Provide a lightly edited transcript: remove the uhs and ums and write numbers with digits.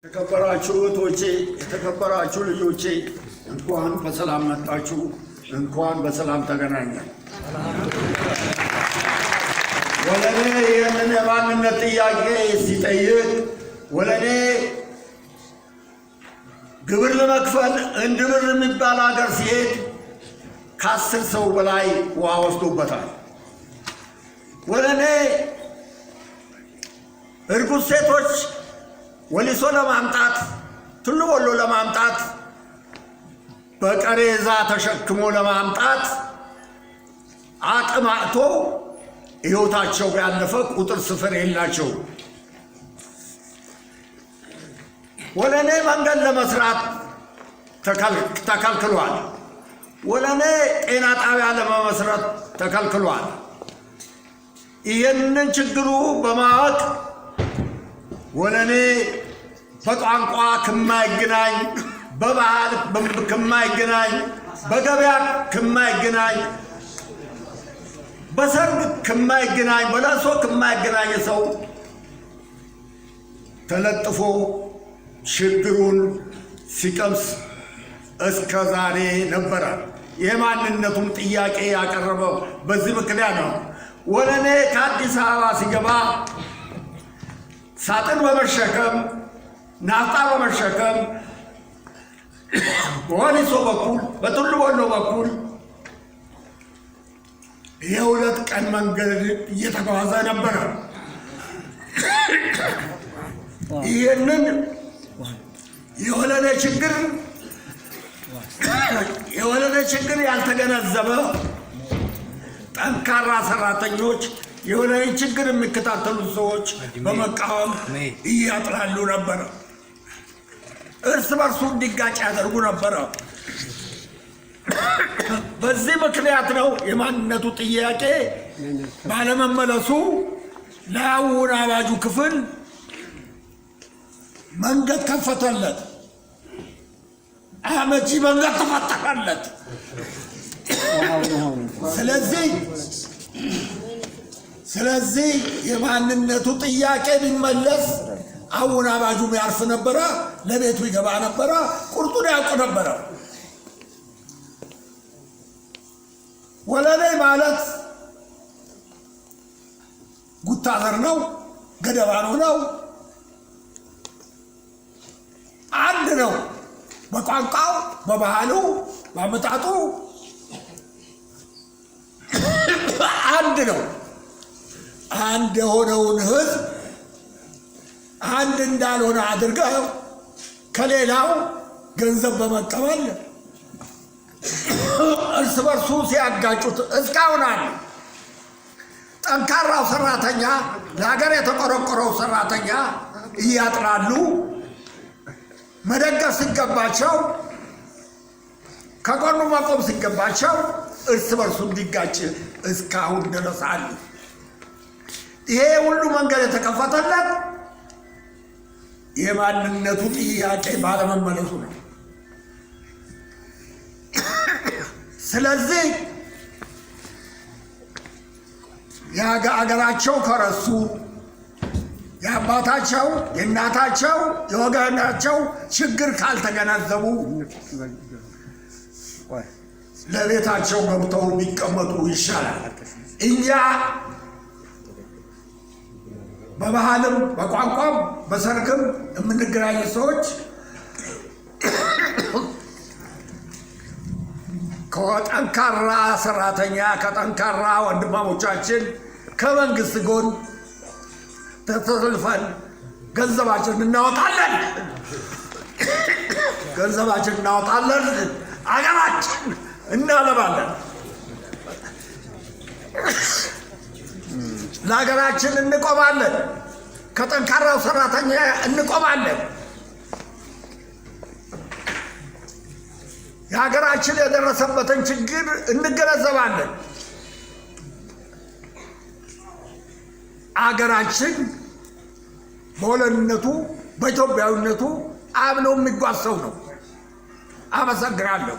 የተከበራችሁ እህቶቼ፣ የተከበራችሁ ልጆቼ፣ እንኳን በሰላም መጣችሁ፣ እንኳን በሰላም ተገናኘን። ወለኔ ይህንን የማንነት ጥያቄ ሲጠይቅ ወለኔ ግብር ለመክፈል እንድብር የሚባል ሀገር ሲሄድ ከ10 ሰው በላይ ውሃ ወስዶበታል። ወለኔ እርጉዝ ሴቶች ወሊሶ ለማምጣት፣ ቱሉ ቦሎ ለማምጣት፣ በቀሬዛ ተሸክሞ ለማምጣት አቅም አጥቶ ሕይወታቸው ያለፈ ቁጥር ስፍር የላቸው። ወለኔ መንገድ ለመስራት ተከልክሏል። ወለኔ ጤና ጣቢያ ለመመስረት ተከልክሏል። ይህንን ችግሩ በማወቅ ወለኔ በቋንቋ ከማይገናኝ፣ በባህል ከማይገናኝ፣ በገበያ ከማይገናኝ፣ በሰርግ ከማይገናኝ፣ በለቅሶ ከማይገናኝ ሰው ተለጥፎ ችግሩን ሲቀምስ እስከ ዛሬ ነበረ። የማንነቱም ጥያቄ ያቀረበው በዚህ ምክንያት ነው። ወለኔ ከአዲስ አበባ ሲገባ ሳጥን በመሸከም፣ ናፍጣ በመሸከም፣ በወሊሶ በኩል፣ በቱሉ ቦሎ በኩል የ2 ቀን መንገድ እየተጓዘ ነበረ። ይህንን የወለኔ ችግር ያልተገነዘበ ጠንካራ ሰራተኞች፣ የወለኔ ችግር የሚከታተሉ ሰዎች በመቃወም እያጥላሉ ነበረ። እርስ በርሱ እንዲጋጭ ያደርጉ ነበረ። በዚህ ምክንያት ነው የማንነቱ ጥያቄ ባለመመለሱ ለአወናባጁ ክፍል መንገድ ከፈተለት። አመቺ መንገድ ተፈጠረለት። ስለዚህ የማንነቱ ጥያቄ ቢመለስ አወናባጁም ያርፍ ነበረ፣ ለቤቱ ይገባ ነበረ፣ ቁርጡን ያውቅ ነበረ። ወለኔ ማለት ጉታዘር ነው፣ ገደባኑ ነው፣ አንድ ነው። በቋንቋው፣ በባህሉ፣ በአመጣጡ አንድ ነው። አንድ የሆነውን ህዝብ አንድ እንዳልሆነ አድርገው ከሌላው ገንዘብ በመቀበል እርስ በርሱ ሲያጋጩት እስካሁን አለ። ጠንካራው ሰራተኛ፣ ለሀገር የተቆረቆረው ሰራተኛ እያጥላሉ መደገፍ ሲገባቸው፣ ከጎኑ መቆም ሲገባቸው እርስ በርሱ እንዲጋጭ እስካሁን ድረስ አሉ። ይሄ ሁሉ መንገድ የተከፈተለት የማንነቱ ጥያቄ ባለመመለሱ ነው። ስለዚህ የአገራቸው ከረሱ፣ የአባታቸው፣ የእናታቸው፣ የወገናቸው ችግር ካልተገነዘቡ ለቤታቸው ገብተው ቢቀመጡ ይሻላል። እኛ በባህልም በቋንቋም በሰርግም የምንገናኝ ሰዎች ከጠንካራ ሰራተኛ፣ ከጠንካራ ወንድማሞቻችን፣ ከመንግስት ጎን ተሰልፈን ገንዘባችን እናወጣለን። ገንዘባችን እናወጣለን። አገራችን እናለማለን። ለሀገራችን እንቆማለን። ከጠንካራው ሰራተኛ እንቆማለን። የሀገራችን የደረሰበትን ችግር እንገነዘባለን። አገራችን በወለንነቱ በኢትዮጵያዊነቱ አምኖ የሚጓዝ ሰው ነው። አመሰግናለሁ።